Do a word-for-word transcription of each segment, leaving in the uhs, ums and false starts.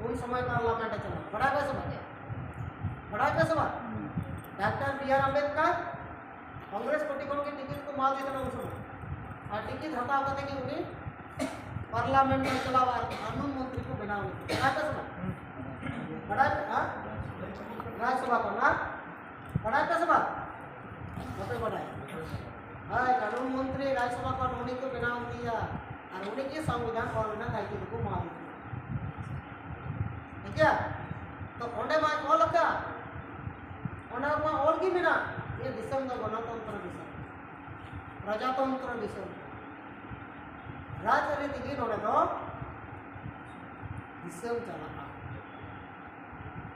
ᱩᱱ ᱥᱚᱢᱚᱭ ᱯᱟᱨᱞᱟᱢᱮᱱᱴ ᱮ ᱪᱟᱞᱟᱣ, ᱵᱟᱲᱟᱭ ᱯᱮ ᱥᱮ ᱵᱟᱝ? ᱵᱟᱲᱟᱭ ᱯᱮ ᱥᱮ ᱵᱟᱝ? Doctor B R Ambedkar Congress party ᱠᱷᱚᱱ ᱜᱮ ᱴᱤᱠᱤᱴ ᱠᱚ ᱮᱢᱟᱣ ᱫᱮ ᱛᱟᱦᱮᱱᱟ ᱩᱱ ᱥᱚᱢᱚᱭ, ᱟᱨ ᱴᱤᱠᱤᱴ ᱦᱟᱛᱟᱣ ᱠᱟᱛᱮ ᱜᱮ ᱩᱱᱤ ᱯᱟᱨᱞᱟᱢᱮᱱᱴ ᱮ ᱪᱟᱞᱟᱣᱟ ᱟᱨ ᱠᱟᱹᱱᱩᱱ ᱢᱚᱱᱛᱨᱤ ᱠᱚ ᱵᱮᱱᱟᱣ ᱮᱱᱟ᱾ ᱵᱟᱲᱟᱭ ᱯᱮ ᱥᱮ ᱵᱟᱝ? ᱵᱟᱲᱟᱭ ᱯᱮ, ᱦᱮᱸ? ᱨᱟᱡᱽᱥᱚᱵᱷᱟ ᱠᱷᱚᱱ, ᱦᱮᱸ? ᱵᱟᱲᱟᱭ ᱯᱮ ᱥᱮ ᱵᱟᱝ? ᱵᱟᱯᱮ ᱵᱟᱲᱟᱭᱟ? ᱦᱳᱭ, ᱠᱟᱹᱱᱩᱱ ᱢᱚᱱᱛᱨᱤ ᱨᱟᱡᱽᱥᱚᱵᱷᱟ ᱠᱷᱚᱱ ᱩᱱᱤ ᱠᱚ ᱵᱮᱱᱟᱣ ᱤᱫᱤᱭᱟ ᱟᱨ ᱩᱱᱤ ᱜᱮ ᱥᱚᱝᱵᱤᱫᱷᱟᱱ ᱚᱞ ᱨᱮᱱᱟᱜ ᱫᱟᱭᱤᱛᱛᱚ ᱫᱚᱠᱚ ᱮᱢᱟ ᱫᱮᱭᱟ᱾ ᱴᱷᱤᱠ ᱜᱮᱭᱟ? ᱛᱚ ᱚᱸᱰᱮ ᱢᱟ ᱚᱞ ᱟᱠᱟᱫ, ᱚᱸᱰᱮ ᱢᱟ ᱚᱞ ᱜᱮ ᱢᱮᱱᱟᱜ, ᱱᱤᱭᱟᱹ ᱫᱤᱥᱚᱢ ᱫᱚ ᱜᱚᱱᱚᱛᱚᱱᱛᱨᱚ ᱫᱤᱥᱚᱢ, ᱯᱨᱚᱡᱟᱛᱚᱱᱛᱨᱚ ᱫᱤᱥᱚᱢ᱾ ᱨᱟᱡᱽᱟᱹᱨᱤ ᱛᱮᱜᱮ ᱱᱚᱰᱮ ᱫᱚ ᱫᱤᱥᱚᱢ ᱪᱟᱞᱟᱜᱼᱟ᱾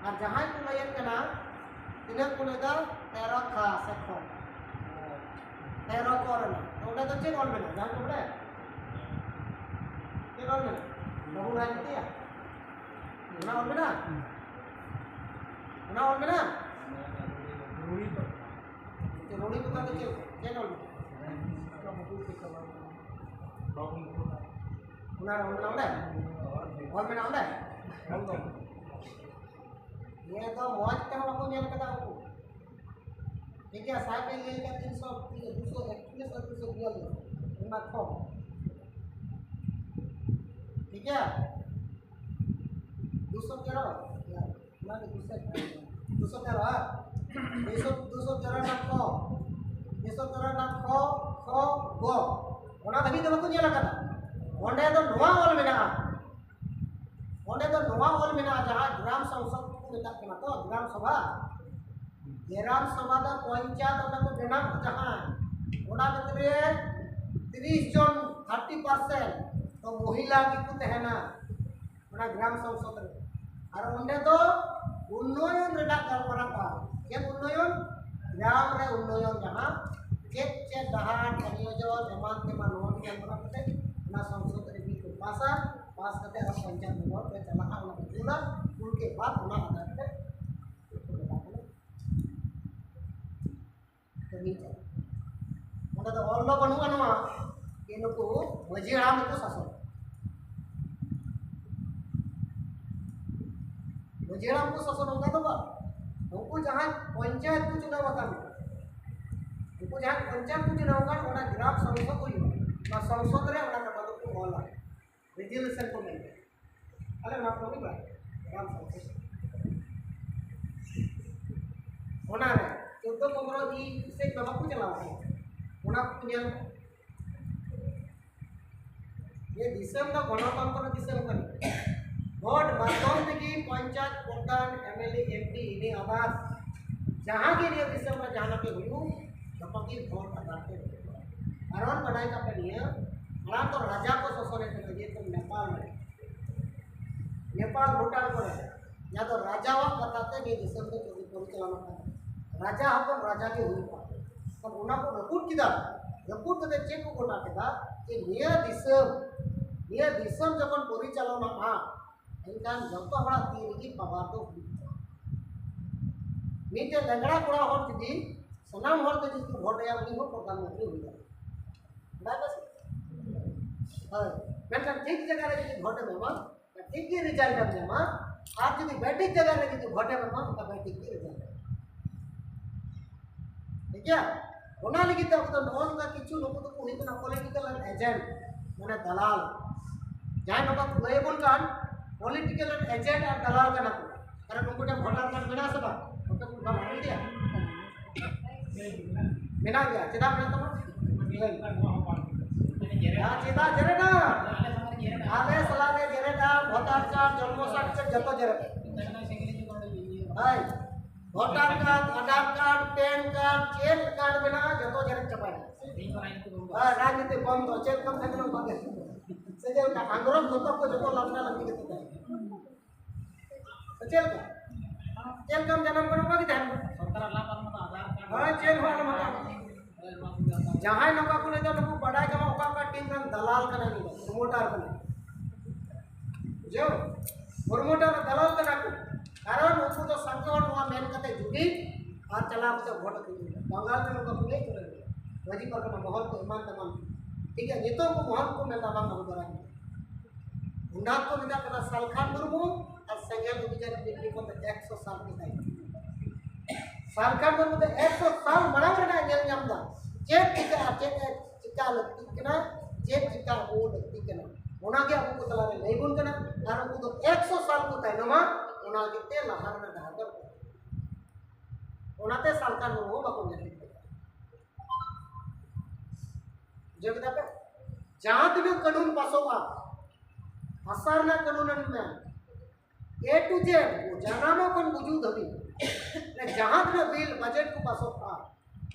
ᱟᱨ ᱡᱟᱦᱟᱸᱭ ᱠᱚ ᱞᱟᱹᱭᱮᱫ ᱠᱟᱱᱟ, ᱛᱤᱱᱟᱹᱜ ᱠᱚ ᱞᱟᱹᱭᱫᱟ? ᱛᱮᱨᱚ ᱠᱷᱟ ᱥᱮ ᱠᱷᱚ, ᱛᱮᱨᱚ ᱠᱚ ᱨᱮᱱᱟᱜ᱾ ᱛᱚ ᱚᱸᱰᱮ ᱫᱚ ᱪᱮᱫ ᱚᱞ ᱢᱮᱱᱟᱜᱼᱟ? ᱡᱟᱦᱟᱸᱭ ᱠᱚ ᱵᱟᱲᱟᱭᱟ? ᱪᱮᱫ ᱚᱞ ᱢᱮᱱᱟᱜᱼᱟ? ᱵᱟᱹᱵᱩ ᱨᱟᱡᱽᱱᱤᱛᱤᱭᱟ? ᱚᱱᱟ ᱚᱞ ᱢᱮᱱᱟᱜᱼᱟ? ᱚᱱᱟ ᱚᱞ ᱢᱮᱱᱟᱜᱼᱟ? ᱨᱩᱲᱤ ᱠᱚ᱾ ᱨᱩᱲᱤ ᱠᱚ ᱫᱚ ᱪᱮᱫ, ᱪᱮᱫ ᱚᱞ ᱢᱮᱱᱟᱜᱼᱟ? ᱚᱱᱟ ᱨᱮ ᱚᱞ ᱢᱮᱱᱟᱜᱼᱟ ᱚᱸᱰᱮ? ᱚᱞ ᱢᱮᱱᱟᱜᱼᱟ ᱚᱸᱰᱮ? ᱚᱞ ᱫᱚ᱾ ᱱᱤᱭᱟᱹ ᱫᱚ ᱢᱚᱡᱽ ᱛᱮᱦᱚᱸ ᱵᱟᱠᱚ ᱧᱮᱞ ᱠᱟᱫᱟ ᱩᱱᱠᱩ᱾ ᱴᱷᱤᱠ ᱜᱮᱭᱟ, ᱥᱟᱦᱮᱵ ᱮ ᱞᱟᱹᱭ ᱠᱟᱫ ᱛᱤᱱᱥᱚ, ᱫᱩᱥᱚ ᱮᱠᱪᱚᱞᱞᱤᱥ ᱟᱨ ᱫᱩᱥᱚ ᱵᱤᱭᱟᱞᱞᱤᱥ, ᱚᱱᱟ ᱠᱷᱚᱱ᱾ ᱴᱷᱤᱠ ᱜᱮᱭᱟ, ᱫᱩᱥᱚ ᱛᱮᱨᱚ, ᱚᱱᱟ ᱜᱮ ᱫᱩᱥᱚ, ᱫᱩᱥᱚ ᱛᱮᱨᱚ, ᱦᱮᱸ? ᱫᱩᱥᱚ, ᱫᱩᱥᱚ ᱛᱮᱨᱚ ᱨᱮᱱᱟᱜ ᱠᱷᱚ, ᱫᱩᱥᱚ ᱛᱮᱨᱚ ᱨᱮᱱᱟᱜ ᱠᱷᱚ, ᱠᱷᱚ, ᱜᱚ, ᱚᱱᱟ ᱫᱷᱟᱹᱵᱤᱡ ᱫᱚ ᱵᱟᱠᱚ ᱧᱮᱞ ᱟᱠᱟᱫᱟ᱾ ᱚᱸᱰᱮ ᱫᱚ ᱱᱚᱣᱟ ᱚᱞ ᱢᱮᱱᱟᱜᱼᱟ, ᱚᱸᱰᱮ ᱫᱚ ᱱᱚᱣᱟ ᱚᱞ ᱢᱮᱱᱟᱜᱼᱟ, ᱡᱟᱦᱟᱸ ᱜᱨᱟᱢ ᱥᱚᱝᱥᱚᱫ ᱠᱚ ᱢᱮᱛᱟᱜ ᱠᱟᱱᱟ ᱛᱚ, ᱜᱨᱟᱢ ᱥᱚᱵᱷᱟ, ᱜᱨᱟᱢ ᱥᱚᱵᱷᱟ ᱫᱚ ᱯᱚᱧᱪᱟᱭᱮᱛ ᱚᱸᱰᱮ ᱠᱚ ᱵᱮᱱᱟᱣ ᱡᱟᱦᱟᱸ, ᱚᱱᱟ ᱵᱷᱤᱛᱨᱤ ᱨᱮ ᱛᱤᱨᱤᱥ ᱡᱚᱱ, ᱛᱷᱟᱨᱴᱤ ᱯᱟᱨᱥᱮᱱᱴ ᱫᱚ ᱢᱚᱦᱤᱞᱟ ᱜᱮᱠᱚ ᱛᱟᱦᱮᱱᱟ ᱚᱱᱟ ᱜᱨᱟᱢ ᱥᱚᱝᱥᱚᱫ ᱨᱮ᱾ ᱟᱨ ᱚᱸᱰᱮ ᱫᱚ ᱩᱱᱱᱚᱭᱚᱱ ᱨᱮᱱᱟᱜ ᱜᱟᱞᱢᱟᱨᱟᱣ ᱠᱚᱜᱼᱟ᱾ ᱪᱮᱫ ᱩᱱᱱᱚᱭᱚᱱ? ᱜᱨᱟᱢ ᱨᱮ ᱩᱱᱱᱚᱭᱚᱱ, ᱡᱟᱦᱟᱸ ᱪᱮᱫ ᱪᱮᱫ ᱰᱟᱦᱟᱨ, ᱯᱟᱱᱤᱭᱚ ᱡᱚᱞ, ᱮᱢᱟᱱ ᱛᱮᱢᱟᱱ, ᱱᱚᱣᱟ ᱠᱚ ᱜᱟᱞᱢᱟᱨᱟᱣ ᱠᱟᱛᱮ ᱚᱱᱟ ᱥᱚᱝᱥᱚᱫ ᱨᱮ ᱵᱤᱞ ᱠᱚ ᱯᱟᱥᱟ, ᱯᱟᱥ ᱠᱟᱛᱮ ᱟᱨ ᱯᱚᱧᱪᱟᱭᱮᱛ ᱢᱚᱦᱚᱞ ᱨᱮ ᱪᱟᱞᱟᱜᱼᱟ, ᱚᱱᱟ ᱠᱚ ᱠᱩᱞᱟ, ᱠᱩᱞ ᱠᱮᱫ ᱵᱟᱫ ᱚᱱᱟ ᱟᱫᱷᱟᱨ ᱛᱮ ᱠᱟᱹᱢᱤ ᱪᱟᱞᱟᱜᱼᱟ᱾ ᱚᱸᱰᱮ ᱫᱚ ᱚᱞ ᱫᱚ ᱵᱟᱹᱱᱩᱜᱼᱟ ᱱᱚᱣᱟ ᱡᱮ ᱱᱩᱠᱩ ᱢᱟᱹᱡᱷᱤ ᱦᱟᱲᱟᱢ ᱜᱮᱠᱚ ᱥᱟᱥᱚᱱ᱾ ᱡᱮ ᱦᱟᱲᱟᱢ ᱠᱚ ᱥᱟᱥᱚᱱ, ᱚᱱᱠᱟ ᱫᱚ ᱵᱟᱝ᱾ ᱩᱱᱠᱩ ᱡᱟᱦᱟᱸᱭ ᱯᱚᱧᱪᱟᱭᱮᱛ ᱠᱚ ᱪᱩᱱᱟᱣ ᱟᱠᱟᱱ, ᱩᱱᱠᱩ ᱡᱟᱦᱟᱸᱭ ᱯᱚᱧᱪᱟᱭᱮᱛ ᱠᱚ ᱪᱩᱱᱟᱣ ᱟᱠᱟᱱ, ᱚᱱᱟ ᱜᱨᱟᱢ ᱥᱚᱝᱥᱚᱫ ᱦᱩᱭᱩᱜᱼᱟ᱾ ᱚᱱᱟ ᱥᱚᱝᱥᱚᱫ ᱨᱮ ᱚᱱᱟ ᱠᱟᱛᱷᱟ ᱫᱚᱠᱚ ᱚᱞᱟ, ᱨᱮᱡᱩᱞᱮᱥᱚᱱ ᱠᱚ ᱢᱮᱱᱟ᱾ ᱟᱞᱮ ᱚᱱᱟ ᱠᱚ ᱦᱩᱭᱩᱜᱼᱟ ᱜᱨᱟᱢ ᱥᱚᱝᱥᱚᱫ᱾ ᱚᱱᱟ ᱨᱮ ᱪᱳᱫᱽᱫᱳ ᱯᱚᱱᱨᱚ ᱤ ᱥᱮᱫ ᱫᱚ ᱵᱟᱠᱚ ᱪᱟᱞᱟᱣ ᱟᱠᱟᱱᱟ, ᱚᱱᱟ ᱠᱚ ᱧᱮᱞ ᱢᱮ᱾ ᱱᱤᱭᱟᱹ ᱫᱤᱥᱚᱢ ᱫᱚ ᱜᱚᱱᱚᱛᱚᱱᱛᱨᱚ ᱫᱤᱥᱚᱢ ᱠᱟᱱᱟ᱾ ᱵᱷᱳᱴ ᱢᱟᱫᱽᱫᱷᱚᱢ ᱛᱮᱜᱮ ᱯᱚᱧᱪᱟᱭᱮᱛ, ᱯᱨᱚᱫᱷᱟᱱ, M L A, M P, ᱮᱱ ᱮ ᱟᱵᱟᱥ, ᱡᱟᱦᱟᱸ ᱜᱮ ᱱᱤᱭᱟᱹ ᱫᱤᱥᱚᱢ ᱨᱮ ᱡᱟᱦᱟᱱᱟᱜ ᱜᱮ ᱦᱩᱭᱩᱜ, ᱡᱚᱛᱚ ᱜᱮ ᱵᱷᱳᱴ ᱟᱫᱷᱟᱨ ᱛᱮ ᱦᱩᱭᱩᱜᱼᱟ᱾ ᱠᱟᱨᱚᱱ ᱵᱟᱰᱟᱭ ᱠᱟᱜ ᱯᱮ, ᱱᱤᱭᱟᱹ ᱢᱟᱲᱟᱝ ᱫᱚ ᱨᱟᱡᱟ ᱠᱚ ᱥᱟᱥᱚᱱᱮᱫ ᱠᱟᱱᱟ, ᱡᱮᱨᱚᱠᱚᱢ ᱱᱮᱯᱟᱞ ᱨᱮ, ᱱᱮᱯᱟᱞ ᱵᱷᱩᱴᱟᱱ ᱠᱚᱨᱮ, ᱡᱟᱦᱟᱸ ᱫᱚ ᱨᱟᱡᱟᱣᱟᱜ ᱠᱟᱛᱷᱟ ᱛᱮ ᱱᱤᱭᱟᱹ ᱫᱤᱥᱚᱢ ᱫᱚ ᱯᱚᱨᱤᱪᱟᱞᱚᱱᱟ ᱠᱟᱱᱟ᱾ ᱨᱟᱡᱟ ᱦᱚᱯᱚᱱ ᱨᱟᱡᱟ ᱜᱮ ᱦᱩᱭᱩᱜᱼᱟ᱾ ᱛᱚ ᱚᱱᱟ ᱠᱚ ᱨᱟᱹᱯᱩᱫ ᱠᱮᱫᱟ᱾ ᱨᱟᱹᱯᱩᱫ ᱠᱟᱛᱮ ᱪᱮᱫ ᱠᱚ ᱜᱚᱴᱟ ᱠᱮᱫᱟ? ᱡᱮ ᱱᱤᱭᱟᱹ ᱫᱤᱥᱚᱢ, ᱱᱤᱭᱟᱹ ᱫᱤᱥᱚᱢ ᱡᱚᱠᱷᱚᱱ ᱯᱚᱨᱤᱪᱟᱞᱚᱱᱟᱜᱼᱟ, ᱮᱱᱠᱷᱟᱱ ᱡᱚᱛᱚ ᱦᱚᱲᱟᱜ ᱛᱤ ᱨᱮᱜᱮ ᱯᱟᱣᱟᱨ ᱫᱚ ᱦᱩᱭᱩᱜ ᱛᱟᱢᱟ᱾ ᱢᱤᱫᱴᱮᱱ ᱞᱮᱝᱲᱟ ᱠᱚᱲᱟ ᱦᱚᱲ ᱡᱩᱫᱤ ᱥᱟᱱᱟᱢ ᱦᱚᱲ ᱛᱮ ᱡᱩᱫᱤ ᱠᱚ ᱵᱷᱳᱴ ᱟᱭᱟ, ᱩᱱᱤ ᱦᱚᱸ ᱯᱨᱚᱫᱷᱟᱱ ᱢᱚᱱᱛᱨᱤ ᱦᱩᱭ ᱫᱟᱲᱮᱭᱟᱜᱼᱟ᱾ ᱵᱟᱰᱟᱭ ᱯᱮ ᱥᱮ? ᱦᱳᱭ᱾ ᱢᱮᱱᱠᱷᱟᱱ ᱴᱷᱤᱠ ᱡᱟᱭᱜᱟ ᱨᱮ ᱡᱩᱫᱤ ᱵᱷᱳᱴ ᱮᱢ ᱮᱢᱟ, ᱴᱷᱤᱠ ᱜᱮ ᱨᱮᱡᱟᱞᱴ ᱮᱢ ᱧᱟᱢᱟ᱾ ᱟᱨ ᱡᱩᱫᱤ ᱵᱮᱴᱷᱤᱠ ᱡᱟᱭᱜᱟ ᱨᱮ ᱡᱩᱫᱤ ᱵᱷᱳᱴ ᱮᱢ ᱮᱢᱟ, ᱚᱱᱠᱟ ᱵᱮᱴᱷᱤᱠ ᱜᱮ ᱨᱮᱡᱟᱞᱴ ᱮᱢ ᱧᱟᱢᱟ᱾ ᱴᱷᱤᱠ ᱜᱮᱭᱟ? ᱚᱱᱟ ᱞᱟᱹᱜᱤᱫ ᱛᱮ ᱟᱵᱚ ᱫᱚ ᱱᱚᱜᱼᱚ ᱱᱚᱝᱠᱟ ᱠᱤᱪᱷᱩ ᱱᱩᱠᱩ ᱫᱚᱠᱚ ᱦᱩᱭᱩᱜ ᱠᱟᱱᱟ ᱯᱚᱞᱤᱴᱤᱠᱟᱞ ᱮᱡᱮᱱᱴ, ᱢᱟᱱᱮ ᱫᱟᱞᱟᱞ᱾ ᱡᱟᱦᱟᱸᱭ ᱱᱚᱝᱠᱟ ᱠᱚ ᱞᱟᱹᱭ ᱟᱵᱚᱱ ᱠᱟᱱ ᱯᱚᱞᱤᱴᱤᱠᱟᱞ ᱮᱡᱮᱱᱴ ᱟᱨ ᱫᱟᱞᱟᱞ ᱠᱟᱱᱟ ᱠᱚ᱾ ᱠᱟᱨᱚᱱ ᱩᱱᱠᱩ ᱴᱷᱮᱱ ᱵᱷᱳᱴᱟᱨ ᱠᱟᱨᱰ ᱢᱮᱱᱟᱜ ᱟᱥᱮ ᱵᱟᱝ? ᱩᱱᱠᱩ ᱠᱚ ᱵᱟᱝ ᱤᱫᱤᱭᱟ? ᱢᱮᱱᱟᱜ ᱜᱮᱭᱟ᱾ ᱪᱮᱫᱟᱜ ᱢᱮᱱᱟᱜ ᱛᱟᱢᱟ? ᱦᱮᱸ, ᱪᱮᱫᱟᱜ ᱡᱮᱨᱮᱫᱟ? ᱟᱞᱮ ᱥᱟᱞᱟᱜ ᱜᱮ ᱡᱮᱨᱮᱫᱟ, ᱵᱷᱳᱴᱟᱨ ᱠᱟᱨᱰ, ᱡᱚᱱᱢᱚ ᱥᱟᱨᱴᱤᱯᱷᱤᱠᱮᱴ ᱡᱚᱛᱚ ᱡᱮᱨᱮᱫ᱾ ᱦᱳᱭ, voter card, Aadhaar card, PAN card, ᱪᱮᱫ ᱠᱟᱨᱰ ᱢᱮᱱᱟᱜᱼᱟ, ᱡᱚᱛᱚ ᱡᱮᱨᱮᱫ ᱪᱟᱵᱟᱭᱟ᱾ ᱦᱳᱭ, ᱨᱟᱡᱽᱱᱤᱛᱤ ᱵᱚᱱᱫᱚ, ᱪᱮᱫ ᱠᱟᱱ ᱛᱟᱦᱮᱸ ᱠᱟᱱᱟ ᱚᱱᱠᱟ ᱜᱮ᱾ ᱥᱮ ᱪᱮᱫ ᱞᱮᱠᱟ? ᱟᱝᱜᱽᱨᱚᱵ ᱫᱚᱛᱚ ᱠᱚ ᱡᱚᱛᱚ ᱞᱟᱢᱰᱟ ᱞᱟᱹᱠᱛᱤ ᱜᱮ ᱛᱟᱦᱮᱸ ᱠᱟᱱᱟ᱾ ᱥᱮ ᱪᱮᱫ ᱞᱮᱠᱟ? ᱪᱮᱫ ᱞᱮᱠᱟᱢ ᱡᱟᱱᱟᱢ ᱠᱟᱱᱟ, ᱚᱱᱠᱟ ᱜᱮ ᱛᱟᱦᱮᱱ ᱢᱟ᱾ ᱥᱚᱨᱠᱟᱨᱟᱜ ᱞᱟᱵᱷ ᱟᱞᱚᱢ ᱦᱟᱛᱟᱣᱟ, ᱟᱫᱷᱟᱨ ᱠᱟᱨᱰ ᱦᱳᱭ, ᱪᱮᱫ ᱦᱚᱸ ᱟᱞᱚᱢ ᱦᱟᱛᱟᱣᱟ᱾ ᱡᱟᱦᱟᱸᱭ ᱱᱚᱝᱠᱟ ᱠᱚ ᱞᱟᱹᱭ ᱫᱟ, ᱱᱩᱠᱩ ᱵᱟᱰᱟᱭ ᱠᱟᱱᱟ ᱚᱠᱟ ᱚᱠᱟ ᱴᱤᱢ ᱨᱮᱱ ᱫᱟᱞᱟᱞ ᱠᱟᱱᱟᱭ, ᱱᱩᱭ ᱫᱚ ᱯᱨᱳᱢᱳᱴᱟᱨ ᱠᱟᱱᱟᱭ᱾ ᱵᱩᱡᱷᱟᱹᱣ? ᱯᱨᱳᱢᱳᱴᱟᱨ ᱫᱟᱞᱟᱞ ᱠᱟᱱᱟ ᱠᱚ᱾ ᱠᱟᱨᱚᱱ ᱩᱱᱠᱩ ᱫᱚ ᱥᱟᱸᱜᱮ ᱦᱚᱲ ᱱᱚᱣᱟ ᱢᱮᱱ ᱠᱟᱛᱮ ᱡᱩᱫᱤ ᱟᱨ ᱪᱟᱞᱟᱣ ᱠᱟᱛᱮ ᱵᱷᱳᱴ ᱟᱹᱠᱷᱨᱤᱧ ᱠᱮᱫᱟ᱾ ᱵᱟᱝᱜᱟᱞ ᱨᱮ ᱱᱚᱝᱠᱟ ᱠᱚ ᱞᱟᱹᱭ ᱠᱟᱫᱟ, ᱢᱟᱹᱡᱷᱤ ᱯᱟᱨᱜᱟᱱᱟ ᱢᱚᱦᱚᱞ ᱠᱚ ᱮᱢᱟᱱ ᱛᱮᱢᱟᱱ᱾ ᱴᱷᱤᱠ ᱜᱮᱭᱟ, ᱱᱤᱛᱚᱜ ᱠᱚ ᱢᱚᱦᱚᱞ ᱠᱚ ᱢᱮᱱᱫᱟ ᱵᱟᱝ ᱟᱹᱜᱩ ᱫᱟᱨᱟᱭ ᱠᱟᱱᱟ᱾ ᱚᱱᱟ ᱠᱚ ᱢᱮᱛᱟᱜ ᱠᱟᱱᱟ ᱥᱟᱞᱠᱷᱟᱱ ᱢᱩᱨᱢᱩ ᱟᱨ ᱥᱮᱸᱜᱮᱞ ᱚᱵᱷᱤᱡᱟᱱ ᱵᱤᱞ ᱨᱮ ᱠᱷᱚᱱ ᱫᱚ ᱮᱠᱥᱚ ᱥᱟᱞ ᱠᱚ ᱛᱟᱭᱚᱢ᱾ ᱥᱟᱨᱠᱟᱨ ᱫᱚ ᱱᱚᱛᱮ ᱮᱠᱥᱚ ᱥᱟᱞ ᱢᱟᱲᱟᱝ ᱨᱮᱱᱟᱜ ᱧᱮᱞ ᱧᱟᱢ ᱮᱫᱟ, ᱪᱮᱫ ᱪᱤᱠᱟᱹᱜᱼᱟ, ᱪᱮᱫ ᱮ ᱪᱤᱠᱟ ᱞᱟᱹᱠᱛᱤᱜ ᱠᱟᱱᱟ, ᱪᱮᱫ ᱪᱤᱠᱟ ᱦᱩᱭ ᱞᱟᱹᱠᱛᱤᱜ ᱠᱟᱱᱟ, ᱚᱱᱟᱜᱮ ᱟᱵᱚ ᱠᱚ ᱛᱟᱞᱟᱨᱮ ᱞᱟᱹᱭ ᱵᱚᱱ ᱠᱟᱱᱟ᱾ ᱟᱨ ᱩᱱᱠᱩ ᱫᱚ ᱮᱠᱥᱚ ᱥᱟᱞ ᱠᱚ ᱛᱟᱭᱱᱚᱢᱟ, ᱚᱱᱟ ᱞᱟᱹᱜᱤᱫ ᱛᱮ ᱞᱟᱦᱟ ᱨᱮᱱᱟᱜ ᱰᱟᱦᱟᱨ ᱫᱚ ᱚᱱᱟᱛᱮ ᱥᱟᱱᱛᱟᱲ ᱦᱚᱲ ᱦᱚᱸ ᱵᱟᱠᱚ ᱧᱮᱞ ᱴᱷᱤᱠ ᱫᱟᱲᱮᱭᱟᱜᱼᱟ᱾ ᱵᱩᱡᱷᱟᱹᱣ ᱠᱮᱫᱟ ᱯᱮ? ᱡᱟᱦᱟᱸ ᱛᱤᱱᱟᱹᱜ ᱠᱟᱹᱱᱩᱱ ᱯᱟᱥᱚᱜᱼᱟ, ᱦᱟᱥᱟ ᱨᱮᱱᱟᱜ ᱠᱟᱹᱱᱩᱱ ᱮᱢ ᱢᱮᱱ, A to Z, ᱡᱟᱱᱟᱢᱚᱜ ᱠᱷᱚᱱ ᱜᱩᱡᱩᱜ ᱫᱷᱟᱹᱵᱤᱡ ᱨᱮ ᱡᱟᱦᱟᱸ ᱛᱤᱱᱟᱹᱜ ᱵᱤᱞ ᱵᱟᱡᱮᱴ ᱠᱚ ᱯᱟᱥᱚᱜᱼᱟ,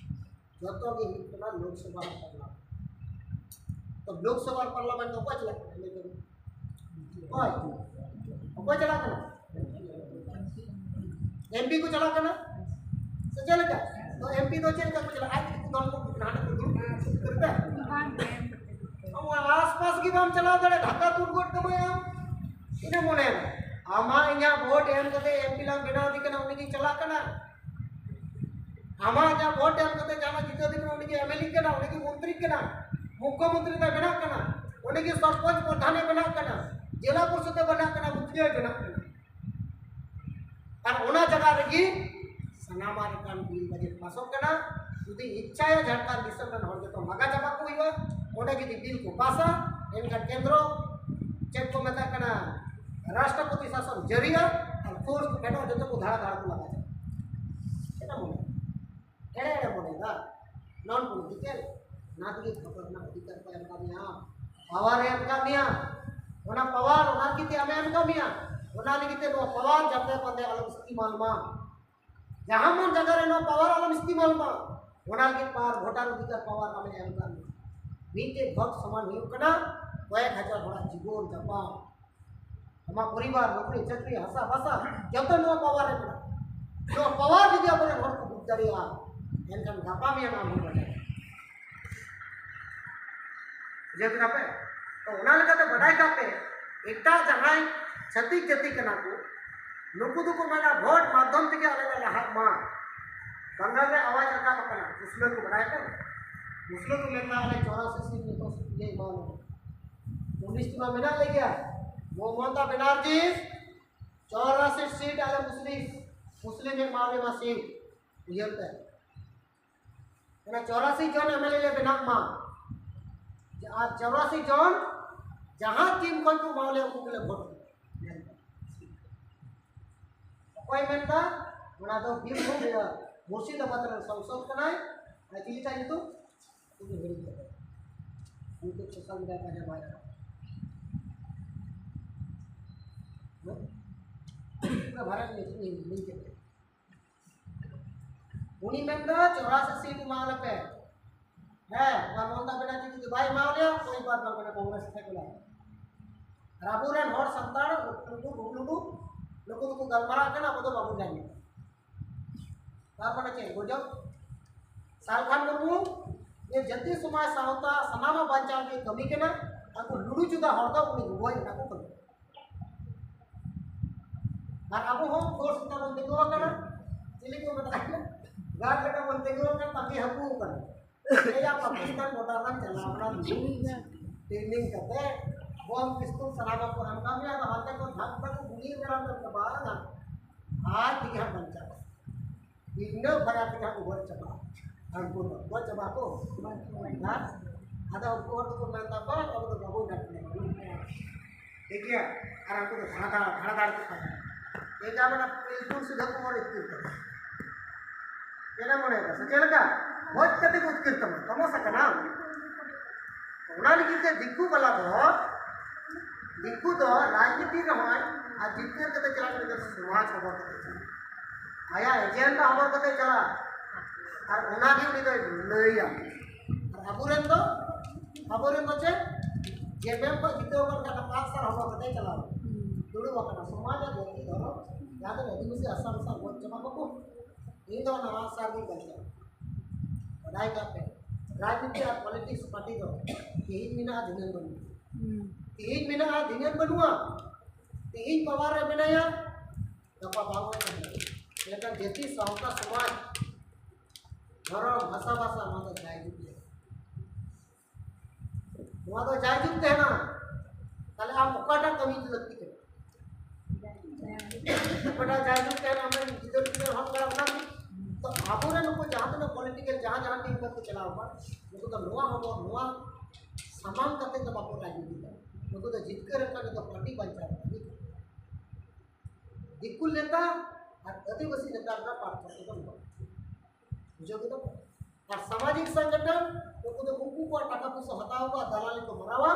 ᱡᱚᱛᱚ ᱜᱮ ᱦᱩᱭᱩᱜ ᱠᱟᱱᱟ ᱞᱳᱠᱥᱚᱵᱷᱟ ᱨᱮ ᱯᱟᱨᱞᱟᱢᱮᱱᱴ᱾ ᱛᱚ ᱞᱳᱠᱥᱚᱵᱷᱟ ᱨᱮ ᱯᱟᱨᱞᱟᱢᱮᱱᱴ ᱫᱚ ᱚᱠᱚᱭ ᱪᱟᱞᱟᱜ ᱠᱟᱱᱟ? ᱞᱟᱹᱭ ᱛᱟᱵᱚᱱ᱾ ᱚᱠᱚᱭ? ᱚᱠᱚᱭ ᱪᱟᱞᱟᱜ ᱠᱟᱱᱟ? ᱮᱢᱯᱤ ᱠᱚ ᱪᱟᱞᱟᱜ ᱠᱟᱱᱟ ᱥᱮ ᱪᱮᱫ ᱞᱮᱠᱟ? ᱛᱚ ᱮᱢᱯᱤ ᱫᱚ ᱪᱮᱫ ᱞᱮᱠᱟ ᱠᱚ ᱪᱟᱞᱟᱜᱼᱟ? ᱟᱡ ᱫᱚᱞ ᱠᱚ ᱦᱟᱸᱰᱮ ᱠᱚ ᱫᱩᱲᱩᱵ ᱠᱟᱱᱟ᱾ ᱟᱢ ᱚᱱᱟ ᱟᱥᱯᱟᱥ ᱜᱮ ᱵᱟᱢ ᱪᱟᱞᱟᱣ ᱫᱟᱲᱮᱭᱟᱜᱼᱟ, ᱫᱷᱟᱠᱟ ᱛᱩᱫ ᱜᱚᱫ ᱠᱟᱢᱟᱭ ᱟᱢ᱾ ᱤᱱᱟᱹ ᱢᱚᱱᱮ ᱢᱮ, ᱟᱢᱟᱜ ᱤᱧᱟᱹᱜ ᱵᱷᱳᱴ ᱮᱢ ᱠᱟᱛᱮ ᱮᱢᱯᱤ ᱞᱟᱝ ᱵᱮᱱᱟᱣ ᱮᱫᱮ ᱠᱟᱱᱟ, ᱩᱱᱤ ᱜᱮ ᱪᱟᱞᱟᱜ ᱠᱟᱱᱟ᱾ ᱟᱢᱟᱜ ᱤᱧᱟᱹᱜ ᱵᱷᱳᱴ ᱮᱢ ᱠᱟᱛᱮ ᱡᱟᱦᱟᱸ ᱡᱤᱛᱟᱹᱣ ᱮᱫᱮ ᱠᱟᱱᱟ, ᱩᱱᱤ ᱜᱮ ᱮᱢᱮᱞᱮ ᱠᱟᱱᱟ, ᱩᱱᱤ ᱜᱮ ᱢᱚᱱᱛᱨᱤ ᱠᱟᱱᱟ, ᱢᱩᱠᱠᱷᱚ ᱢᱚᱱᱛᱨᱤ ᱛᱟᱭ ᱵᱮᱱᱟᱜ ᱠᱟᱱᱟ, ᱩᱱᱤ ᱜᱮ ᱥᱚᱨᱯᱚᱧᱪ ᱯᱨᱚᱫᱷᱟᱱᱮ ᱵᱮᱱᱟᱜ ᱠᱟᱱᱟ, ᱡᱮᱞᱟ ᱯᱚᱨᱤᱥᱚᱫ ᱮ ᱵᱮᱱᱟᱜ ᱠᱟᱱᱟ, ᱢᱩᱠᱷᱤᱭᱟᱹᱭ ᱵᱮᱱᱟᱜ ᱠᱟᱱᱟ᱾ ᱟᱨ ᱚᱱᱟ ᱡᱟᱭᱜᱟ ᱨᱮᱜᱮ ᱥᱟᱱᱟᱢᱟᱜ ᱞᱮᱠᱟᱱ ᱵᱤᱞ ᱵᱟᱡᱮᱴ ᱯᱟᱥᱚᱜ ᱠᱟᱱᱟ᱾ ᱡᱩᱫᱤ ᱤᱪᱪᱷᱟᱭᱟ ᱡᱷᱟᱲᱠᱷᱚᱸᱰ ᱫᱤᱥᱚᱢ ᱨᱮᱱ ᱦᱚᱲ ᱡᱚᱛᱚ ᱞᱟᱜᱟ ᱪᱟᱵᱟ ᱠᱚ ᱦᱩᱭᱩᱜᱼᱟ, ᱚᱸᱰᱮ ᱡᱩᱫᱤ ᱵᱤᱞ ᱠᱚ ᱯᱟᱥᱟ, ᱮᱱᱠᱷᱟᱱ ᱠᱮᱱᱫᱨᱚ ᱪᱮᱫ ᱠᱚ ᱢᱮᱛᱟᱜ ᱠᱟᱱᱟ, ᱨᱟᱥᱴᱨᱚᱯᱚᱛᱤ ᱥᱟᱥᱚᱱ ᱡᱟᱹᱨᱤᱜᱼᱟ᱾ ᱟᱨ ᱯᱷᱳᱨᱥ ᱠᱚ ᱯᱷᱮᱰᱚᱜᱼᱟ, ᱡᱚᱛᱚ ᱠᱚ ᱫᱷᱟᱲᱟ ᱫᱷᱟᱲᱟ ᱠᱚ ᱞᱟᱜᱟ ᱪᱟᱵᱟ᱾ ᱪᱮᱫ ᱮᱢ ᱢᱚᱱᱮᱭᱟ? ᱮᱲᱮ ᱮᱲᱮ ᱢᱚᱱᱮᱭᱮᱫᱟ, ᱱᱚᱱ ᱯᱚᱞᱤᱴᱤᱠᱟᱞ᱾ ᱚᱱᱟ ᱛᱮᱜᱮ ᱵᱷᱳᱴ ᱨᱮᱱᱟᱜ ᱚᱫᱷᱤᱠᱟᱨ ᱠᱚ ᱮᱢ ᱟᱠᱟᱫ ᱢᱮᱭᱟ, ᱯᱟᱣᱟᱨ ᱮ ᱮᱢ ᱟᱠᱟᱫ ᱢᱮᱭᱟ᱾ ᱚᱱᱟ ᱯᱟᱣᱟᱨ ᱚᱱᱟ ᱞᱟᱹᱜᱤᱫ ᱛᱮ ᱟᱢᱮ ᱮᱢ ᱟᱠᱟᱫ ᱢᱮᱭᱟ᱾ ᱚᱱᱟ ᱞᱟᱹᱜᱤᱫ ᱛᱮ ᱱᱚᱣᱟ ᱯᱟᱣᱟᱨ ᱡᱟᱛᱮ ᱯᱟᱛᱮ ᱟᱞᱚᱢ ᱤᱥᱛᱮᱢᱟᱞ ᱢᱟ, ᱡᱟᱦᱟᱸ ᱢᱟᱱ ᱡᱟᱭᱜᱟ ᱨᱮ ᱱᱚᱣᱟ ᱯᱟᱣᱟᱨ ᱟᱞᱚᱢ ᱤᱥᱛᱮᱢᱟᱞ ᱢᱟ, ᱚᱱᱟ ᱞᱟᱹᱜᱤᱫ ᱯᱟᱣᱟᱨ, ᱵᱷᱳᱴᱟᱨ ᱚᱫᱷᱤᱠᱟᱨ ᱯᱟᱣᱟᱨ ᱟᱢᱮ ᱮᱢ ᱟᱠᱟᱫ ᱢᱮᱭᱟ᱾ ᱢᱤᱫᱴᱮᱡ ᱵᱷᱳᱴ ᱥᱚᱢᱟᱱ ᱦᱩᱭᱩᱜ ᱠᱟᱱᱟ ᱠᱚᱭᱮᱠ ᱦᱟᱡᱟᱨ ᱦᱚᱲᱟᱜ ᱡᱤᱵᱚᱱ ᱡᱟᱯᱟᱱ᱾ ᱟᱢᱟᱜ ᱯᱚᱨᱤᱵᱟᱨ, ᱱᱚᱠᱨᱤ, ᱪᱟᱹᱠᱨᱤ, ᱦᱟᱥᱟ, ᱵᱷᱟᱥᱟ, ᱡᱚᱛᱚ ᱱᱚᱣᱟ ᱯᱟᱣᱟᱨ ᱨᱮ ᱢᱮᱱᱟᱜᱼᱟ᱾ ᱱᱚᱣᱟ ᱯᱟᱣᱟᱨ ᱡᱩᱫᱤ ᱟᱵᱚᱨᱮᱱ ᱦᱚᱲ ᱠᱚ ᱵᱩᱡᱽ ᱫᱟᱲᱮᱭᱟᱜᱼᱟ, ᱮᱱᱠᱷᱟᱱ ᱜᱟᱯᱟ ᱢᱮᱭᱟᱝ ᱟᱢ ᱦᱚᱸ ᱵᱟᱡᱟᱣ᱾ ᱵᱩᱡᱷᱟᱹᱣ ᱠᱮᱫᱟ ᱯᱮ? ᱛᱚ ᱚᱱᱟ ᱞᱮᱠᱟᱛᱮ ᱵᱟᱰᱟᱭ ᱠᱟᱜ ᱯᱮ, ᱮᱴᱟᱜ ᱡᱟᱦᱟᱸᱭ ᱪᱷᱟᱹᱛᱤᱠ ᱡᱟᱹᱛᱤ ᱠᱟᱱᱟ ᱠᱚ, ᱱᱩᱠᱩ ᱫᱚᱠᱚ ᱢᱮᱱᱟ ᱵᱷᱳᱴ ᱢᱟᱫᱽᱫᱷᱚᱢ ᱛᱮᱜᱮ ᱟᱞᱮ ᱞᱮ ᱞᱟᱦᱟᱜ ᱢᱟ᱾ ᱵᱟᱝᱜᱟᱞ ᱨᱮ ᱟᱣᱟᱡᱽ ᱨᱟᱠᱟᱵ ᱟᱠᱟᱱᱟ, ᱢᱩᱥᱞᱟᱹ ᱠᱚ ᱵᱟᱰᱟᱭ ᱠᱚ, ᱢᱩᱥᱞᱟᱹ ᱠᱚ ᱢᱮᱱᱟ ᱟᱞᱮ ᱪᱚᱣᱨᱟᱥᱤ ᱥᱤᱴ ᱡᱚᱛᱚ ᱤᱭᱟᱹ ᱮᱢᱟ ᱞᱮ ᱠᱟᱱᱟ᱾ ᱩᱱᱤᱥ ᱢᱟ ᱢᱮᱱᱟᱜ ᱞᱮ ᱜᱮᱭᱟ, ᱢᱚᱢᱚᱛᱟ ᱵᱮᱱᱟᱨᱡᱤ ᱪᱚᱣᱨᱟᱥᱤ ᱥᱤᱴ ᱟᱞᱮ ᱢᱩᱥᱞᱤᱢ, ᱢᱩᱥᱞᱤᱢ ᱮ ᱮᱢᱟ ᱞᱮ ᱢᱟ ᱥᱤᱴ, ᱩᱭᱦᱟᱹᱨ ᱯᱮ᱾ ᱚᱱᱟ ᱪᱚᱣᱨᱟᱥᱤ ᱡᱚᱱ ᱮᱢᱮᱞᱮ ᱞᱮ ᱵᱮᱱᱟᱜ ᱢᱟ, ᱟᱨ ᱪᱚᱣᱨᱟᱥᱤ ᱡᱚᱱ ᱡᱟᱦᱟᱸ ᱴᱤᱢ ᱠᱷᱚᱱ ᱠᱚ ᱮᱢᱟ ᱞᱮᱭᱟ ᱩᱱᱠᱩ ᱜᱮᱞᱮ ᱵᱷᱳᱴ᱾ ᱚᱠᱚᱭ ᱢᱮᱱᱫᱟ? ᱚᱱᱟ ᱫᱚ ᱵᱤᱨᱵᱷᱩᱢ, ᱤᱭᱟᱹ, ᱢᱩᱨᱥᱤᱫᱟᱵᱟᱫᱽ ᱨᱮᱱ ᱥᱚᱝᱥᱚᱫ ᱠᱟᱱᱟᱭ᱾ ᱟᱨ ᱪᱤᱞᱤ ᱛᱟᱭ ᱧᱩᱛᱩᱢ? ᱩᱱᱤ ᱦᱤᱲᱤᱧ ᱠᱟᱫᱟ᱾ ᱩᱱᱠᱩ ᱥᱳᱥᱟᱞ ᱢᱤᱰᱤᱭᱟ ᱯᱟᱸᱡᱟ ᱵᱟᱭ ᱧᱟᱢᱟ᱾ ᱦᱮᱸ? ᱯᱩᱨᱟᱹ ᱵᱷᱟᱨᱚᱛ ᱧᱩᱛᱩᱢ ᱤᱧ ᱦᱤᱲᱤᱧ ᱠᱮᱫ ᱛᱟᱭᱟ᱾ ᱩᱱᱤ ᱢᱮᱱᱫᱟ ᱪᱚᱣᱨᱟᱥᱤ ᱥᱤᱴ ᱮᱢᱟ ᱞᱮᱯᱮ᱾ ᱦᱮᱸ, ᱟᱨ ᱢᱚᱢᱚᱛᱟ ᱵᱮᱱᱟᱨᱡᱤ ᱡᱩᱫᱤ ᱵᱟᱭ ᱮᱢᱟ ᱞᱮᱭᱟ, ᱠᱳᱭ ᱵᱟᱛ ᱱᱟ, ᱢᱟᱱᱮ ᱠᱚᱝᱜᱨᱮᱥ ᱴᱷᱮᱱ ᱠᱚ ᱞᱟᱦᱟ᱾ ᱟᱨ ᱟᱵᱚᱨᱮᱱ ᱦᱚᱲ ᱥᱟᱱᱛᱟᱲ ᱞᱩᱰᱩ ᱵᱩᱵᱞᱩᱰᱩ ᱱᱩᱠᱩ ᱫᱚᱠᱚ ᱜᱟᱞᱢᱟᱨᱟᱜ ᱠᱟᱱᱟ, ᱟᱵᱚ ᱫᱚ ᱵᱟᱵᱚᱱ ᱧᱟᱢ ᱮᱫᱟ᱾ ᱛᱟᱨ ᱢᱟᱱᱮ ᱪᱮᱫ? ᱜᱚᱡᱚᱜ᱾ ᱥᱟᱞᱠᱷᱟᱱ ᱢᱩᱨᱢᱩ ᱡᱮ ᱡᱟᱹᱛᱤ ᱥᱚᱢᱟᱡᱽ ᱥᱟᱶᱛᱟ ᱥᱟᱱᱟᱢᱟᱜ ᱵᱟᱧᱪᱟᱣ ᱞᱟᱹᱜᱤᱫ ᱠᱟᱹᱢᱤ ᱠᱟᱱᱟ, ᱟᱵᱚ ᱞᱩᱰᱩ ᱪᱩᱫᱟ ᱦᱚᱲ ᱫᱚ ᱩᱱᱤ ᱜᱚᱜᱚᱭ ᱚᱱᱟ ᱠᱚ ᱠᱟᱹᱢᱤ᱾ ᱟᱨ ᱟᱵᱚ ᱦᱚᱸ ᱜᱚᱲ ᱥᱮᱛᱟ ᱵᱚᱱ ᱛᱤᱸᱜᱩ ᱟᱠᱟᱱᱟ, ᱪᱤᱞᱤ ᱠᱚ ᱢᱮᱛᱟ ᱠᱚ ᱠᱟᱱᱟ? ᱜᱟᱲ ᱞᱮᱠᱟ ᱵᱚᱱ ᱛᱤᱸᱜᱩ ᱟᱠᱟᱱ, ᱛᱟᱠᱤ ᱦᱟᱹᱠᱩ ᱟᱠᱟᱱᱟ᱾ ᱮᱭᱟ ᱯᱟᱠᱤᱥᱛᱟᱱ ᱵᱚᱰᱟᱨ ᱨᱮ ᱪᱟᱞᱟᱣ ᱠᱟᱱᱟ, ᱴᱨᱮᱱᱤᱝ ᱠᱟᱛᱮ ᱵᱚᱢ ᱯᱤᱥᱛᱚᱞ ᱥᱟᱱᱟᱢᱟᱜ ᱠᱚ ᱮᱢ ᱠᱟᱜ ᱢᱮᱭᱟ, ᱟᱫᱚ ᱦᱟᱱᱛᱮ ᱠᱚ ᱡᱷᱟᱜ ᱫᱟᱠᱚ, ᱜᱩᱞᱤ ᱨᱮ ᱵᱟᱝᱟ᱾ ᱟᱡ ᱛᱮᱜᱮ ᱦᱟᱸᱜ ᱵᱟᱧᱪᱟᱜᱼᱟ᱾ ᱤᱱᱟᱹ ᱵᱟᱨᱭᱟ ᱛᱮᱜᱮ ᱦᱟᱸᱜ ᱠᱚ ᱜᱚᱡ ᱪᱟᱵᱟᱜᱼᱟ᱾ ᱩᱱᱠᱩ ᱫᱚ ᱜᱚᱡ ᱪᱟᱵᱟ ᱠᱚ᱾ ᱦᱮᱸ? ᱟᱫᱚ ᱩᱱᱠᱩ ᱦᱚᱲ ᱫᱚᱠᱚ ᱢᱮᱱ ᱛᱟᱠᱚᱣᱟ, ᱟᱵᱚ ᱫᱚ ᱵᱟᱵᱚᱱ ᱜᱟᱛᱮᱜᱼᱟ᱾ ᱴᱷᱤᱠ ᱜᱮᱭᱟ? ᱟᱨ ᱩᱱᱠᱩ ᱫᱚ ᱫᱷᱟᱲᱟ ᱫᱷᱟᱲᱟ, ᱫᱷᱟᱲᱟ ᱫᱷᱟᱲᱟ ᱠᱚ ᱯᱟᱸᱡᱟᱭᱟ᱾ ᱴᱷᱤᱠ ᱜᱮᱭᱟ, ᱢᱟᱱᱮ ᱯᱤᱞᱪᱩ ᱥᱤᱫᱷᱟᱹ ᱠᱚ ᱢᱚᱨ ᱤᱛᱠᱤᱨ ᱠᱟᱱᱟ᱾ ᱪᱮᱫ ᱮᱢ ᱢᱚᱱᱮᱭᱮᱫᱟ? ᱥᱮ ᱪᱮᱫ ᱞᱮᱠᱟ? ᱜᱚᱡ ᱠᱟᱛᱮ ᱠᱚ ᱩᱛᱠᱤᱨ ᱛᱟᱢᱟ, ᱛᱟᱢᱟᱥᱟ ᱠᱟᱱᱟ᱾ ᱚᱱᱟ ᱞᱟᱹᱜᱤᱫ ᱛᱮ ᱫᱤᱠᱩ ᱵᱟᱞᱟ ᱫᱚ, ᱫᱤᱠᱩ ᱫᱚ ᱨᱟᱡᱽᱱᱤᱛᱤ ᱨᱮᱦᱚᱸᱭ ᱟᱨ ᱡᱤᱛᱠᱟᱹᱨ ᱠᱟᱛᱮ ᱪᱟᱞᱟᱜ ᱠᱟᱱᱟ, ᱥᱚᱢᱟᱡᱽ ᱦᱚᱵᱚᱨ ᱠᱟᱛᱮ ᱪᱟᱞᱟᱜ, ᱟᱭᱟᱜ ᱮᱡᱮᱱᱰᱟ ᱦᱚᱵᱚᱨ ᱠᱟᱛᱮ ᱪᱟᱞᱟᱜ᱾ ᱟᱨ ᱚᱱᱟ ᱜᱮ ᱩᱱᱤ ᱫᱚᱭ ᱞᱟᱹᱭᱟ᱾ ᱟᱨ ᱟᱵᱚᱨᱮᱱ ᱫᱚ, ᱟᱵᱚᱨᱮᱱ ᱫᱚ ᱪᱮᱫ? ᱡᱮᱵᱮᱢ ᱠᱷᱚᱱ ᱡᱤᱛᱟᱹᱣ ᱟᱠᱟᱱ ᱠᱷᱟᱱ ᱟᱜᱼᱥᱟᱨ ᱦᱚᱵᱚᱨ ᱠᱟᱛᱮ ᱪᱟᱞᱟᱣ᱾ ᱫᱩᱲᱩᱵ ᱟᱠᱟᱱᱟ᱾ ᱥᱚᱢᱟᱡᱽ ᱟᱨ ᱡᱟᱹᱛᱤ ᱫᱷᱚᱨᱚᱢ, ᱡᱟᱦᱟᱸ ᱛᱤᱱᱟᱹᱜ ᱟᱹᱫᱤᱵᱟᱹᱥᱤ ᱟᱥᱟᱢ ᱥᱟᱶ ᱜᱚᱡ ᱪᱟᱵᱟ ᱠᱚᱠᱚ, ᱤᱧ ᱫᱚ ᱚᱱᱟ ᱟᱜᱼᱥᱟᱨ ᱜᱤᱧ ᱵᱟᱧᱪᱟᱣᱟ᱾ ᱵᱟᱰᱟᱭ ᱠᱟᱜ ᱯᱮ, ᱨᱟᱡᱽᱱᱤᱛᱤ ᱟᱨ ᱯᱚᱞᱤᱴᱤᱠᱥ ᱯᱟᱨᱴᱤ ᱫᱚ ᱛᱮᱦᱮᱧ ᱢᱮᱱᱟᱜᱼᱟ, ᱫᱷᱤᱱᱟᱹᱱ ᱵᱟᱹᱱᱩᱜᱼᱟ᱾ ᱛᱮᱦᱮᱧ ᱢᱮᱱᱟᱜᱼᱟ, ᱫᱷᱤᱱᱟᱹᱱ ᱵᱟᱹᱱᱩᱜᱼᱟ᱾ ᱛᱮᱦᱮᱧ ᱯᱟᱣᱟᱨ ᱨᱮ ᱢᱮᱱᱟᱭᱟ, ᱜᱟᱯᱟ ᱵᱟᱝ ᱦᱩᱭ ᱫᱟᱲᱮᱭᱟᱜᱼᱟ᱾ ᱢᱮᱱᱠᱷᱟᱱ ᱡᱟᱹᱛᱤ, ᱥᱟᱶᱛᱟ, ᱥᱚᱢᱟᱡᱽ, ᱫᱷᱚᱨᱚᱢ, ᱵᱷᱟᱥᱟ, ᱵᱷᱟᱥᱟ, ᱱᱚᱣᱟ ᱫᱚ ᱡᱟᱭᱡᱩᱜᱽ ᱜᱮ᱾ ᱱᱚᱣᱟ ᱫᱚ ᱡᱟᱭᱡᱩᱜᱽ ᱛᱟᱦᱮᱱᱟ᱾ ᱛᱟᱦᱞᱮ ᱟᱢ ᱚᱠᱟᱴᱟᱜ ᱠᱟᱹᱢᱤ ᱞᱟᱹᱠᱛᱤ ᱠᱟᱱᱟ? ᱚᱠᱟᱴᱟᱜ ᱡᱟᱭᱡᱩᱜᱽ ᱛᱟᱦᱮᱱ ᱟᱢᱨᱮᱱ ᱜᱤᱫᱟᱹᱨ ᱯᱤᱫᱟᱹᱨ ᱦᱚᱸ ᱠᱟᱱᱟ ᱚᱱᱟ ᱜᱮ᱾ ᱛᱚ ᱟᱵᱚᱨᱮᱱ ᱱᱩᱠᱩ ᱡᱟᱦᱟᱸ ᱛᱤᱱᱟᱹᱜ ᱯᱚᱞᱤᱴᱤᱠᱟᱞ ᱡᱟᱦᱟᱸ ᱡᱟᱦᱟᱸ ᱴᱤᱢ ᱠᱚ ᱪᱟᱞᱟᱣ ᱟᱠᱟᱱ, ᱱᱩᱠᱩ ᱫᱚ ᱱᱚᱣᱟ ᱦᱚᱸᱵᱚᱱ, ᱱᱚᱣᱟ ᱥᱟᱢᱟᱝ ᱠᱟᱛᱮ ᱫᱚ ᱵᱟᱠᱚ ᱨᱟᱡᱽᱱᱤᱛᱤ ᱫᱟ᱾ ᱱᱩᱠᱩ ᱫᱚ ᱡᱤᱛᱠᱟᱹᱨ ᱟᱠᱟᱱ ᱫᱚ ᱯᱟᱨᱴᱤ ᱵᱟᱧᱪᱟᱣ ᱞᱟᱹᱜᱤᱫ᱾ ᱫᱤᱠᱩ ᱱᱮᱛᱟ ᱟᱨ ᱟᱹᱫᱤᱵᱟᱹᱥᱤ ᱱᱮᱛᱟ ᱨᱮᱱᱟᱜ ᱯᱟᱨᱛᱷᱚᱠᱠᱚ ᱫᱚ ᱱᱚᱣᱟ᱾ ᱵᱩᱡᱷᱟᱹᱣ ᱠᱮᱫᱟ ᱯᱮ? ᱟᱨ ᱥᱟᱢᱟᱡᱤᱠ ᱥᱚᱝᱜᱚᱴᱷᱚᱱ, ᱩᱱᱠᱩ ᱫᱚ ᱩᱱᱠᱩ ᱠᱚᱣᱟᱜ ᱴᱟᱠᱟ ᱯᱚᱭᱥᱟ ᱦᱟᱛᱟᱣ ᱠᱚᱣᱟ, ᱫᱟᱞᱟᱞᱤ ᱠᱚ ᱢᱟᱨᱟᱣᱟ,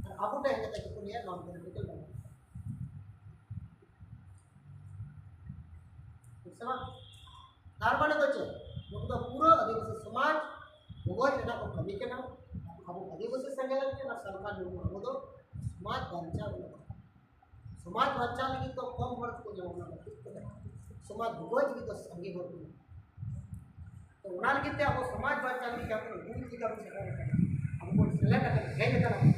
ᱟᱨ ᱟᱵᱚ ᱴᱷᱮᱱ ᱦᱮᱡ ᱠᱟᱛᱮ ᱠᱚ ᱞᱟᱹᱭᱟ ᱱᱚᱱ ᱯᱚᱞᱤᱴᱤᱠᱟᱞ ᱵᱟᱝ᱾ ᱴᱷᱤᱠ ᱥᱮ ᱵᱟᱝ? ᱛᱟᱨ ᱢᱟᱱᱮ ᱫᱚ ᱪᱮᱫ? ᱱᱩᱠᱩ ᱫᱚ ᱯᱩᱨᱟᱹ ᱟᱹᱫᱤᱵᱟᱹᱥᱤ ᱥᱚᱢᱟᱡᱽ ᱵᱚᱜᱚᱡ ᱨᱮᱱᱟᱜ ᱠᱚ ᱠᱟᱹᱢᱤ ᱠᱟᱱᱟ᱾ ᱟᱵᱚ ᱟᱹᱫᱤᱵᱟᱹᱥᱤ ᱥᱮᱸᱜᱮᱞ ᱨᱮ ᱟᱨ ᱥᱟᱱᱛᱟᱲ ᱱᱩᱠᱩ ᱟᱵᱚ ᱫᱚ ᱥᱚᱢᱟᱡᱽ ᱵᱟᱧᱪᱟᱣ ᱨᱮᱱᱟᱜ ᱥᱚᱢᱟᱡᱽ ᱵᱟᱧᱪᱟᱣ ᱞᱟᱹᱜᱤᱫ ᱫᱚ ᱠᱚᱢ ᱦᱚᱲ ᱠᱚ ᱧᱟᱢᱚᱜ ᱠᱟᱱᱟ, ᱴᱷᱤᱠ ᱠᱟᱱᱟ? ᱥᱚᱢᱟᱡᱽ ᱵᱚᱜᱚᱡ ᱞᱟᱹᱜᱤᱫ ᱫᱚ ᱥᱟᱸᱜᱮ ᱦᱚᱲ ᱠᱚ ᱧᱟᱢᱚᱜ ᱠᱟᱱᱟ᱾ ᱛᱚ ᱚᱱᱟ ᱞᱟᱹᱜᱤᱫ ᱛᱮ ᱟᱵᱚ ᱥᱚᱢᱟᱡᱽ ᱵᱟᱧᱪᱟᱣ ᱞᱟᱹᱜᱤᱫ ᱡᱟᱦᱟᱸ ᱛᱤᱱᱟᱹᱜ ᱜᱩᱨᱩ ᱪᱮᱛᱟᱱ ᱵᱚᱱ ᱥᱮᱴᱮᱨ ᱟᱠᱟᱱᱟ, ᱟᱵᱚ ᱵᱚᱱ ᱥᱮᱞᱮᱫ ᱟᱠᱟᱱᱟ, ᱦᱮᱡ ᱟᱠᱟᱱᱟ ᱵᱚᱱ᱾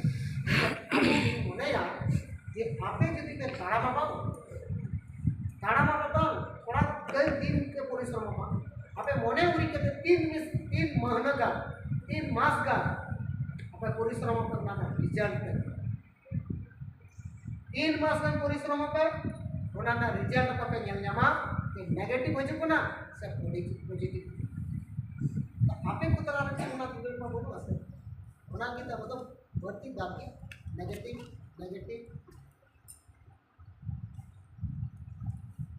ᱟᱵᱚ ᱵᱚᱱ ᱢᱚᱱᱮᱭᱟ ᱡᱮ ᱟᱯᱮ ᱡᱩᱫᱤ ᱯᱮ ᱛᱟᱲᱟᱢᱟ ᱵᱟᱝ, ᱛᱟᱲᱟᱢᱟ ᱯᱮ ᱵᱟᱝ, ᱛᱷᱚᱲᱟ ᱠᱟᱹᱡ ᱫᱤᱱ ᱯᱮ ᱯᱚᱨᱤᱥᱨᱚᱢᱟ ᱵᱟᱝ, ᱟᱯᱮ ᱢᱚᱱᱮ ᱩᱨᱤᱡ ᱠᱟᱛᱮ ᱛᱤᱱ ᱢᱤᱥ-, ᱛᱤᱱ ᱢᱟᱹᱦᱱᱟᱹ ᱜᱟᱱ, ᱛᱤᱱ ᱢᱟᱥ ᱜᱟᱱ ᱟᱯᱮ ᱯᱚᱨᱤᱥᱨᱚᱢᱟ ᱯᱮ, ᱚᱱᱟ ᱨᱮᱱᱟᱜ ᱨᱤᱡᱟᱞᱴ ᱯᱮ ᱛᱤᱱ ᱢᱟᱥ ᱜᱟᱱ ᱯᱚᱨᱤᱥᱨᱚᱢ ᱯᱮ, ᱚᱱᱟ ᱨᱮᱱᱟᱜ ᱨᱤᱡᱟᱞᱴ ᱟᱯᱮ ᱯᱮ ᱧᱮᱞ ᱧᱟᱢᱟ ᱡᱮ ᱱᱮᱜᱮᱴᱤᱵᱷ ᱦᱤᱡᱩᱜ ᱠᱟᱱᱟ ᱥᱮ ᱯᱚᱡᱤᱴᱤᱵᱷ, ᱯᱚᱡᱤᱴᱤᱵᱷ᱾ ᱟᱯᱮ ᱠᱚ ᱛᱟᱞᱟ ᱨᱮ ᱪᱮᱫ ᱚᱱᱟ ᱨᱤᱡᱟᱞᱴ ᱢᱟ ᱵᱟᱹᱱᱩᱜᱼᱟ ᱥᱮ? ᱚᱱᱟ ᱞᱟᱹᱜᱤᱫ ᱟᱵᱚ ᱫᱚ ᱵᱟᱹᱲᱛᱤ ᱵᱟᱨ ᱜᱮ ᱱᱮᱜᱮᱴᱤᱵᱷ, ᱱᱮᱜᱮᱴᱤᱵᱷ᱾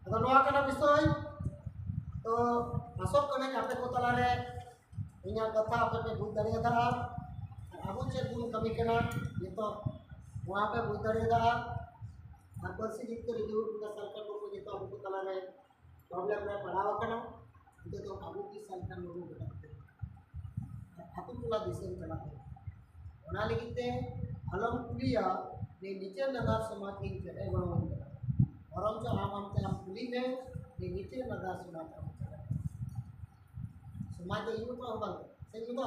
ᱟᱫᱚ ᱱᱚᱣᱟ ᱠᱟᱱᱟ ᱵᱤᱥᱚᱭ᱾ ᱛᱚ ᱟᱥᱚᱜ ᱠᱟᱹᱱᱟᱹᱧ ᱟᱯᱮ ᱠᱚ ᱛᱟᱞᱟ ᱨᱮ ᱤᱧᱟᱹᱜ ᱠᱟᱛᱷᱟ ᱟᱯᱮ ᱯᱮ ᱵᱩᱡᱽ ᱫᱟᱲᱮᱭᱟᱫᱟ᱾ ᱟᱨ ᱟᱵᱚ ᱪᱮᱫ ᱵᱚᱱ ᱠᱟᱹᱢᱤ ᱠᱟᱱᱟ ᱱᱤᱛᱚᱜ, ᱱᱚᱣᱟ ᱯᱮ ᱵᱩᱡᱽ ᱫᱟᱲᱮᱭᱟᱫᱟ᱾ ᱟᱨ ᱯᱟᱹᱨᱥᱤ ᱡᱤᱛᱠᱟᱹᱨ ᱤᱫᱤ ᱦᱩᱭᱩᱜ ᱠᱟᱱᱟ, ᱥᱟᱱᱛᱟᱲ ᱠᱚ ᱱᱤᱛᱚᱜ ᱟᱵᱚ ᱠᱚ ᱛᱟᱞᱟ ᱨᱮ ᱯᱨᱚᱵᱞᱮᱢ ᱨᱮ ᱯᱟᱲᱟᱣ ᱟᱠᱟᱱᱟ᱾ ᱱᱤᱛᱚᱜ ᱫᱚ ᱟᱵᱚ ᱜᱮ ᱥᱟᱱᱛᱟᱲ ᱵᱟᱵᱚᱱ ᱵᱮᱱᱟᱣ ᱠᱟᱱᱟ᱾ ᱟᱨ ᱟᱹᱛᱩ ᱴᱚᱞᱟ ᱫᱤᱥᱚᱢ ᱪᱟᱞᱟᱜ ᱦᱩᱭᱩᱜᱼᱟ᱾ ᱚᱱᱟ ᱞᱟᱹᱜᱤᱫ ᱛᱮ ᱟᱞᱚᱢ ᱠᱩᱞᱤᱭᱟ ᱡᱮ ᱱᱤᱪᱟᱹᱨ ᱱᱟᱜᱟᱨ ᱥᱚᱢᱟᱡᱽ ᱤᱧ ᱪᱮᱫ ᱮ ᱜᱚᱲᱚ ᱟᱹᱧ ᱠᱟᱱᱟ᱾ ᱵᱚᱨᱚᱝ ᱪᱚ ᱟᱢ ᱟᱢᱛᱮ ᱟᱢ ᱠᱩᱞᱤ ᱢᱮ ᱡᱮ ᱱᱤᱪᱟᱹᱨ ᱱᱟᱜᱟᱨ ᱥᱚᱢᱟᱡᱽ ᱟᱢ ᱪᱮᱫ ᱮ ᱜᱚᱲᱚ ᱟᱹᱧ ᱠᱟᱱᱟ? ᱥᱚᱢᱟᱡᱽ ᱫᱚ ᱤᱧ ᱢᱚᱛᱚ ᱦᱚᱸ ᱵᱟᱝ, ᱥᱮ ᱤᱧ ᱫᱚ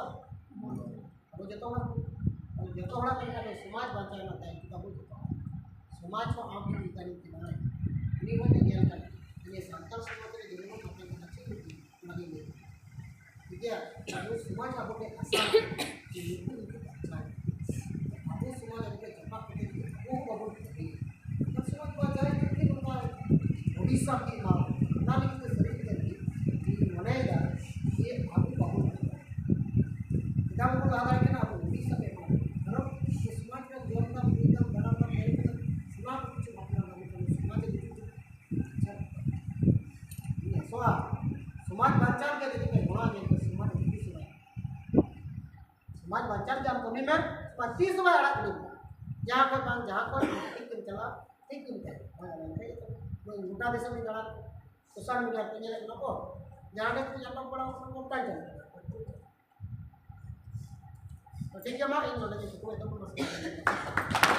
ᱟᱵᱚ ᱡᱚᱛᱚ ᱦᱚᱲ, ᱟᱵᱚ ᱡᱚᱛᱚ ᱦᱚᱲᱟᱜ ᱠᱟᱱ ᱛᱟᱵᱚᱱᱟ ᱥᱚᱢᱟᱡᱽ ᱵᱟᱧᱪᱟᱣ ᱨᱮᱱᱟᱜ ᱫᱟᱭᱤᱛᱛᱚ ᱛᱟᱵᱚ ᱡᱚᱛᱚ ᱦᱚᱲ᱾ ᱥᱚᱢᱟᱡᱽ ᱦᱚᱸ ᱟᱢ ᱦᱚᱸ ᱤᱧ ᱠᱟᱱ ᱠᱟᱱᱟ, ᱩᱱᱤ ᱦᱚᱸ ᱧᱮᱧᱮᱞ ᱠᱟᱱᱟ᱾ ᱱᱤᱭᱟᱹ ᱥᱟᱱᱛᱟᱲ ᱥᱚᱢᱟᱡᱽ ᱨᱮ ᱡᱮᱢᱚᱱ ᱦᱟᱯᱮ ᱠᱟᱱᱟ ᱪᱮᱫ ᱞᱟᱹᱜᱤᱫ ᱚᱱᱟ ᱜᱮ ᱞᱟᱹᱭ ᱠᱟᱱᱟ᱾ ᱴᱷᱤᱠ ᱜᱮᱭᱟ? ᱟᱵᱚ ᱥᱚᱢᱟᱡᱽ ᱟᱵᱚ ᱴᱷᱮᱱ ᱟᱥᱟ ᱢᱮᱱᱟᱜᱼᱟ ᱡᱮ ᱱᱩᱠᱩ ᱱᱩᱠᱩ ᱵᱟᱧᱪᱟᱣ ᱠᱟᱱᱟ᱾ ᱟᱵᱚ ᱥᱚᱢᱟᱡᱽ ᱟᱵᱚ ᱴᱷᱮᱱ ᱪᱟᱯᱟᱫ ᱠᱟᱛᱮ ᱡᱩᱫᱤ ᱟᱵᱚ ᱦᱚᱸ ᱵᱟᱵᱚᱱ ᱠᱟᱹᱢᱤᱭᱟ, ᱮᱱᱠᱷᱟᱱ ᱥᱚᱢᱟᱡᱽ ᱵᱟᱧᱪᱟᱣ ᱞᱟᱹᱜᱤᱫ ᱱᱚᱝᱠᱟ ᱦᱩᱫᱤᱥ ᱥᱟᱵ ᱮᱢᱟ ᱵᱚᱱᱟ᱾ ᱚᱱᱟ ᱞᱟᱹᱜᱤᱫ ᱛᱮ ᱥᱟᱹᱨᱤ ᱜᱮ ᱤᱧ ᱢᱚᱱᱮᱭᱮᱫᱟ ᱡᱮ ᱟᱵᱚ ᱵᱟᱵᱚᱱ ᱪᱮᱫᱟ᱾ ᱪᱮᱫᱟᱜ ᱵᱟᱵᱚᱱ ᱞᱟᱦᱟ ᱫᱟᱲᱮᱭᱟᱜ ᱠᱟᱱᱟ? ᱟᱵᱚ ᱦᱩᱫᱤᱥ ᱥᱟᱵ ᱮᱢᱟ ᱵᱚᱱᱟ᱾ ᱠᱟᱨᱚᱱ ᱡᱮ ᱥᱚᱢᱟᱡᱽ ᱨᱮ ᱡᱚᱢ ᱛᱟᱢ, ᱧᱩ ᱛᱟᱢ, ᱫᱟᱬᱟᱱ ᱛᱟᱢ, ᱧᱮᱞ ᱛᱟᱢ, ᱥᱟᱱᱟᱢ ᱠᱤᱪᱷᱩ ᱵᱷᱟᱵᱽᱱᱟ ᱵᱟᱹᱱᱩᱜ ᱛᱟᱵᱚᱱᱟ᱾ ᱥᱚᱢᱟᱡᱽ ᱨᱮ ᱡᱩᱫᱤ ᱟᱪᱪᱷᱟ, ᱤᱧ ᱟᱥᱚᱜᱼᱟ ᱥᱚᱢᱟᱡᱽ ᱵᱟᱧᱪᱟᱣ ᱞᱟᱹᱜᱤᱫ ᱛᱮ ᱱᱚᱣᱟ ᱧᱮᱞ ᱛᱮ ᱥᱚᱢᱟᱡᱽ ᱦᱩᱫᱤᱥ ᱮᱢᱟ᱾ ᱥᱚᱢᱟᱡᱽ ᱵᱟᱧᱪᱟᱣ ᱞᱟᱹᱜᱤᱫ ᱟᱢ ᱠᱟᱹᱢᱤ ᱢᱮ, ᱥᱚᱢᱟᱡᱽ ᱛᱤᱥ ᱦᱚᱸ ᱵᱟᱭ ᱟᱲᱟᱜ ᱜᱤᱰᱤ ᱢᱮᱭᱟ᱾ ᱡᱟᱦᱟᱸ ᱠᱷᱚᱱ ᱵᱟᱝ ᱡᱟᱦᱟᱸ ᱠᱷᱚᱱ ᱴᱷᱤᱠ ᱛᱮᱢ ᱪᱟᱞᱟᱜᱼᱟ, ᱴᱷᱤᱠ ᱜᱮᱢ ᱛᱟᱦᱮᱱᱟ᱾ ᱦᱳᱭ, ᱚᱱᱟ ᱠᱷᱟᱹᱛᱤᱨ ᱛᱮ ᱜᱚᱴᱟ ᱫᱤᱥᱚᱢ ᱤᱧ ᱫᱟᱬᱟᱱ, ᱥᱳᱥᱟᱞ ᱢᱤᱰᱤᱭᱟ ᱨᱮ ᱧᱮᱞᱮᱫ ᱠᱟᱱᱟ ᱠᱚ, ᱡᱟᱦᱟᱸ ᱨᱮ ᱧᱟᱯᱟᱢ ᱵᱟᱲᱟ ᱠᱚ ᱠᱚ ᱴᱟᱭᱤᱢ ᱪᱟᱞᱟᱜ ᱠᱟᱱᱟ᱾ ᱛᱚ ᱴᱷᱤᱠ ᱜᱮᱭᱟ, ᱢᱟ ᱤᱧ ᱱᱚᱰᱮ ᱜᱮ ᱛᱷᱩᱠᱩᱢ ᱮᱫ ᱛᱟᱵᱚᱱ ᱢᱟᱥᱮ᱾